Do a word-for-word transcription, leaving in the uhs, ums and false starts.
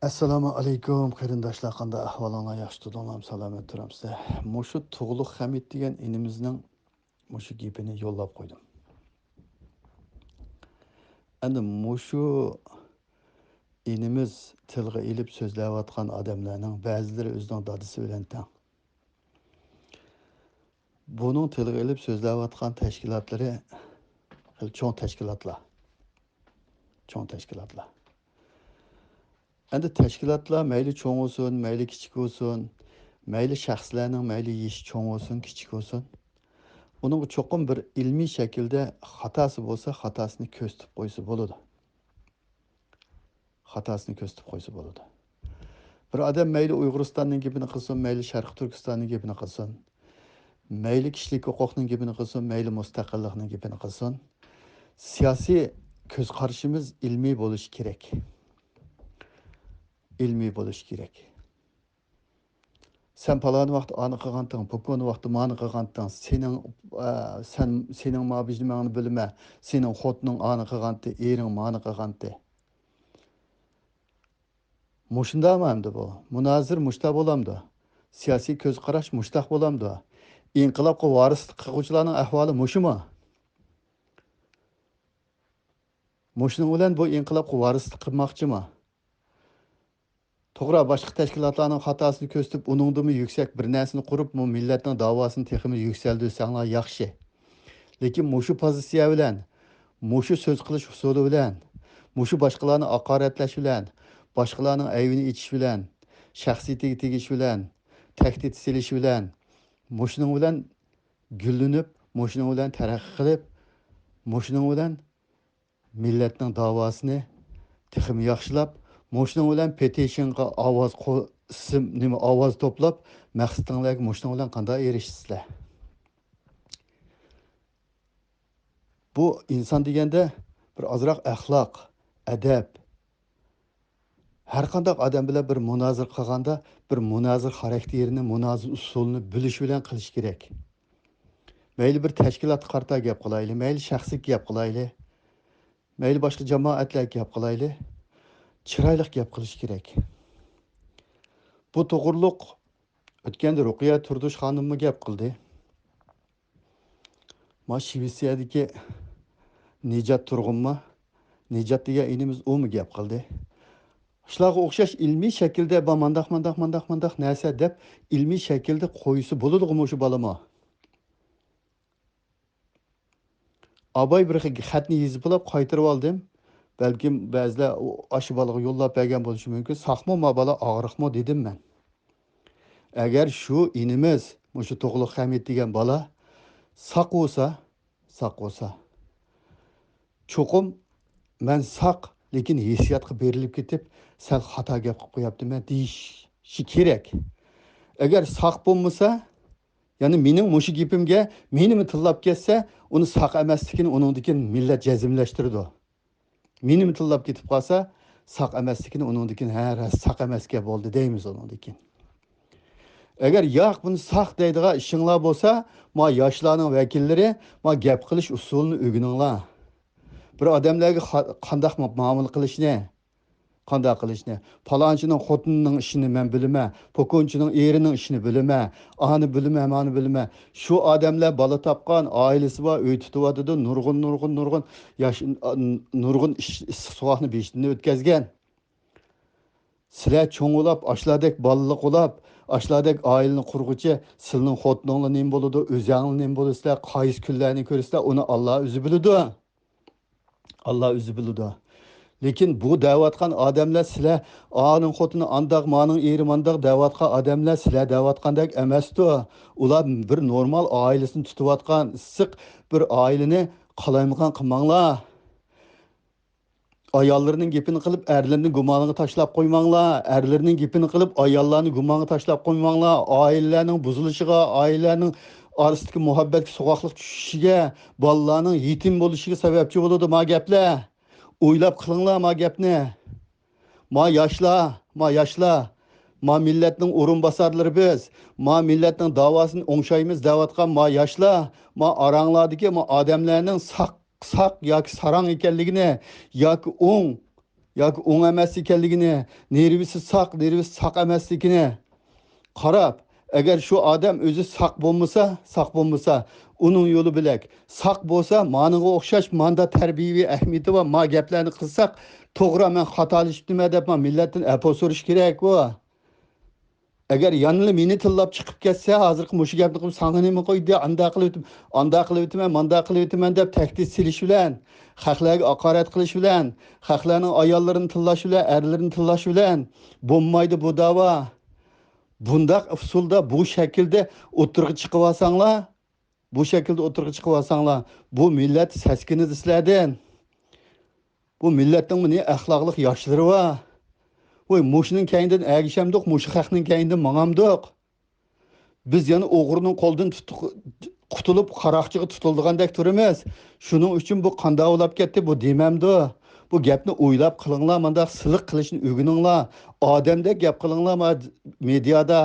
ئەسسالامۇ ئەلەيكۇم، قېرىنداشلار، قانداق ئەھۋالىڭلار؟ ياخشى تۇردۇڭلارمۇ؟ سالامەت تۇرامسىلەر؟ مۇشۇ تۇغلۇق خەمىت دېگەن ئىنىمىزنىڭ مۇشۇ گېپىنى يوللاپ قويدۇم. ئەمدى مۇشۇ ئىنىمىز تىلغا ئېلىپ سۆزلەۋاتقان ئادەملەرنىڭ بەزىلىرى ئۆزىنىڭ دادىسى بىلەن تەڭ. بۇنىڭ تىلغا ئېلىپ سۆزلەۋاتقان تەشكىلاتلىرى خېلى چوڭ تەشكىلاتلار. چوڭ تەشكىلاتلار. ئەمدى تەشكىلاتلار مەيلى چوڭ بولسۇن، مەيلى كىچىك بولسۇن، مەيلى شەخسلەرنىڭ مەيلى يېشى چوڭ بولسۇن، كىچىك بولسۇن، ئۇنىڭغا چوقۇم بىر ئىلمىي شەكىلدە خاتاسى بولسا، خاتاسىنى كۆرسىتىپ قويسا بولىدۇ. خاتاسىنى كۆرسىتىپ قويسا بولىدۇ. بىر ئادەم مەيلى ئۇيغۇرىستاننىڭ گېپىنى قىلسۇن، مەيلى شەرقىي تۈركىستاننىڭ گېپىنى قىلسۇن، مەيلى كىشىلىك ھوقۇقنىڭ گېپىنى قىلسۇن، مەيلى مۇستەقىللىقنىڭ گېپىنى قىلسۇن، سىياسىي كۆز قارىشىمىز ئىلمىي بولۇشى كېرەك. ئىلمىي بولۇشى كېرەك. سەن پالان ۋاقىت ئانى قىلغانتىڭ، پوكون ۋاقىتتا مانى قىلغانتىڭ، سېنىڭ، ئە، سەن، سېنىڭ ما بىجنىمەڭنى بىلىمە، سېنىڭ خوتۇنۇڭ ئانى قىلغانتى، ئېرىڭ مانى قىلغانتى. مۇشۇنداقمۇ ئەمدى بۇ؟ مۇنازىرە مۇشتا بولامدۇ؟ سىياسىي كۆز قاراش مۇشتاق بولامدۇ؟ ئىنقىلابقا ۋارىسلىق قىلغۇچىلارنىڭ ئەھۋالى مۇشۇمۇ؟ مۇشۇنىڭ بىلەن بۇ ئىنقىلابقا ۋارىسلىق قىلماقچىمۇ؟ توغرا، باشقا تەشكىلاتلارنىڭ خاتاسىنى كۆرسىتىپ، ئۇنىڭدىنمۇ يۈكسەك بىر نەرسىنى قۇرۇپ، بۇ مىللەتنىڭ داۋاسىنى تېخىمۇ يۈكسەلدۈرسەڭلار ياخشى. لېكىن مۇشۇ پوزىتسىيە بىلەن، مۇشۇ سۆز قىلىش ئۇسۇلى بىلەن، مۇشۇ باشقىلارنى ھاقارەتلەش بىلەن، باشقىلارنىڭ ئەيىبىنى ئېچىش بىلەن، شەخسىيىتىگە تېگىش بىلەن، تەھدىت سېلىش بىلەن، مۇشۇنىڭ بىلەن گۈللىنىپ، مۇشۇنىڭ بىلەن تەرەققىي قىلىپ، مۇشۇنىڭ بىلەن مىللەتنىڭ داۋاسىنى تېخىمۇ ياخشىلاپ، مۇشۇنىڭ بىلەن پېتىشنغا ئاۋاز قو-، سىم-، نېمە، ئاۋاز توپلاپ، مەقسىتىڭلارغا مۇشۇنىڭ بىلەن قانداق ئېرىشىسىلەر؟ بۇ ئىنسان دېگەندە بىر ئازراق ئەخلاق، ئەدەپ، ھەر قانداق ئادەم بىلەن بىر مۇنازىرە قىلغاندا، بىر مۇنازىرە خاراكتېرىنى، مۇنازىرە ئۇسۇلىنى بىلىش بىلەن قىلىش كېرەك. مەيلى بىر تەشكىلاتقا قارىتا گەپ قىلايلى، مەيلى شەخسكە گەپ قىلايلى، مەيلى باشقا جامائەتلەرگە گەپ قىلايلى، چىرايلىق گەپ قىلىش كېرەك. بۇ توغرۇلۇق ئۆتكەندە رۇقىيە تۇردۇش خانىممۇ گەپ قىلدى. ما شىۋېتسىيەدىكى نىجات تۇرغۇنمۇ؟ نىجات دېگەن ئىنىمىز ئۇمۇ گەپ قىلدى. شۇلارغا ئوخشاش ئىلمىي شەكىلدە، با، مانداق، مانداق، مانداق، مانداق نەرسە دەپ ئىلمىي شەكىلدە قويسا بولىدىغۇ مۇشۇ بالىمۇ. ئاباي بىر خەتنى يېزىپ ئالاپ قايتۇرۇپ ئالدىم. بەلكىم بەزىلەر ئۇ، ئاشۇ بالىغا يوللاپ بەرگەن بولۇشى مۇمكىن. ساقمۇ ما بالا، ئاغرىقمۇ دېدىم مەن. ئەگەر شۇ ئىنىمىز، مۇشۇ توغلۇق خەمىت دېگەن بالا ساق بولسا، ساق بولسا. چوقۇم مەن ساق، لېكىن ھېسسىياتقا بېرىلىپ كېتىپ، سەل خاتا گەپ قىلىپ قوياپتىمەن دېيىشى كېرەك. ئەگەر ساق بولمىسا، يەنى مېنىڭ مۇشۇ گېپىمگە مېنىمۇ تىللاپ كەتسە، ئۇنى ساق ئەمەسلىكىنى ئۇنىڭدىن كېيىن مىللەت جەزملەشتۈرىدۇ. مېنىمۇ تىللاپ كېتىپ قالسا، ساق ئەمەسلىكىنى ئۇنىڭدىن كېيىن، ھە، راست ساق ئەمەسكەن بولدى دەيمىز ئۇنىڭدىن كېيىن. ئەگەر ياق، بۇنى ساق دەيدىغان ئىشىڭلار بولسا، ما ياشلارنىڭ ۋەكىللىرى، ما گەپ قىلىش ئۇسۇلىنى ئۆگىنىڭلار. بىر ئادەملەرگە قا-، قانداق مۇ-، مۇئامىلە قىلىشنى، قانداق قىلىشنى، پالانچىنىڭ خوتۇنىنىڭ ئىشىنى مەن بىلىمەن، پوكۇنچىنىڭ ئېرىنىڭ ئىشىنى بىلىمەن، ئانى بىلىمەن، مانى بىلىمەن. شۇ ئادەملەر بالا تاپقان، ئائىلىسى بار، ئۆي تۇتۇۋاتىدۇ، نۇرغۇن، نۇرغۇن، نۇرغۇن ياش-، نۇرغۇن ئىش-، ئىسسىق سوغۇقنى بېشىدىن ئۆتكەزگەن. سىلەر چوڭ بولاپ، ئاشۇلاردەك بالىلىق بولاپ، ئاشۇلاردەك ئائىلىنى قۇرغۇچە، سىلىنىڭ خوتۇنۇڭلار نېمە بولىدۇ، ئۆزەڭلار نېمە بولىسىلەر، قايسى كۈنلەرنى كۆرىسىلەر، ئۇنى ئاللا ئۆزى بىلىدۇ. ئاللا ئۆزى بىلىدۇ. لېكىن بۇ دەۋاتقان ئادەملەر سىلەر، ئانىڭ خوتۇنى ئانداق، مانىڭ ئېرى مانداق دەۋاتقان ئادەملەر سىلەر دەۋاتقاندەك ئەمەستۇ. ئۇلار بىر نورمال ئائىلىسىنى تۇتۇۋاتقان ئىسسىق بىر ئائىلىنى قالايمىقان قىلماڭلار. ئاياللىرىنىڭ گېپىنى قىلىپ، ئەرلىرىنى گۇمانغا تاشلاپ قويماڭلار. ئەرلىرىنىڭ گېپىنى قىلىپ، ئاياللارنى گۇمانغا تاشلاپ قويماڭلار. ئائىلىلەرنىڭ بۇزۇلۇشىغا، ئائىلىلەرنىڭ ئارىسىدىكى مۇھەببەتكە سوغۇقلۇق چۈشۈشىگە، بالىلارنىڭ يېتىم بولۇشىغا سەۋەبچى بولىدۇ ما گەپلەر. ئويلاپ قىلىڭلار ما گەپنى. ما ياشلار، ما ياشلار، ما مىللەتنىڭ ئورۇنباسارلىرى بىز، ما مىللەتنىڭ داۋاسىنى ئوڭشايمىز دەۋاتقان ما ياشلار، ما ئاراڭلاردىكى ما ئادەملەرنىڭ ساق، ساق ياكى ساراڭ ئىكەنلىكىنى، ياكى ئوڭ، ياكى ئوڭ ئەمەس ئىكەنلىكىنى، نېرۋىسى ساق، نېرۋىسى ساق ئەمەسلىكىنى قاراپ، ئەگەر شۇ ئادەم ئۆزى ساق بولمىسا، ساق بولمىسا، ئۇنىڭ يولى بۆلەك. ساق بولسا، مانىڭغا ئوخشاش ماندا تەربىيەۋى ئەھمىيىتى بار، ما گەپلەرنى قىلساق، توغرا، مەن خاتالىشىپتىمەن دەپ، ما مىللەتتىن ئەپۇ سورىشى كېرەك ئۇ. ئەگەر يەنىلا مېنى تىللاپ چىقىپ كەتسە، ھازىرقى مۇشۇ گەپنى قىلىپ، ساڭا نېمە قويدى، ئاندا قىلىۋېتىم، ئاندا قىلىۋېتىمەن، ماندا قىلىۋېتىمەن دەپ تەھدىت سېلىش بىلەن، خەقلەرگە ھاقارەت قىلىش بىلەن، خەقلەرنىڭ ئاياللىرىنى تىللاش بىلەن، ئەرلىرىنى تىللاش بىلەن بولمايدۇ بۇ داۋا. بۇنداق ئۇسۇلدا، بۇ شەكىلدە ئوتتۇرىغا چىقىۋالساڭلار، بۇ شەكىلدە ئوتتۇرىغا چىقىۋالساڭلار، بۇ مىللەت سەسكىنىدۇ سىلەردىن. بۇ مىللەتنىڭمۇ نى ئەخلاقلىق ياشلىرى بار. ۋوي، مۇشۇنىڭ كەينىدىن ئەگىشەمدۇق، مۇشۇ خەقنىڭ كەينىدىن ماڭامدۇق؟ بىز يەنە ئوغرىنىڭ قولىدىن تۇتۇق-، قۇتۇلۇپ، قاراقچىغا تۇتۇلىدىغاندەك تۇرىمىز. شۇنىڭ ئۈچۈن بۇ قانداق بولاپ كەتتى، بۇ دېمەمدۇ؟ بۇ گەپنى ئويلاپ قىلىڭلار، مانداق سىلىق قىلىشنى ئۆگىنىڭلار. ئادەمدەك گەپ قىلىڭلار ما-، مېدىيادا.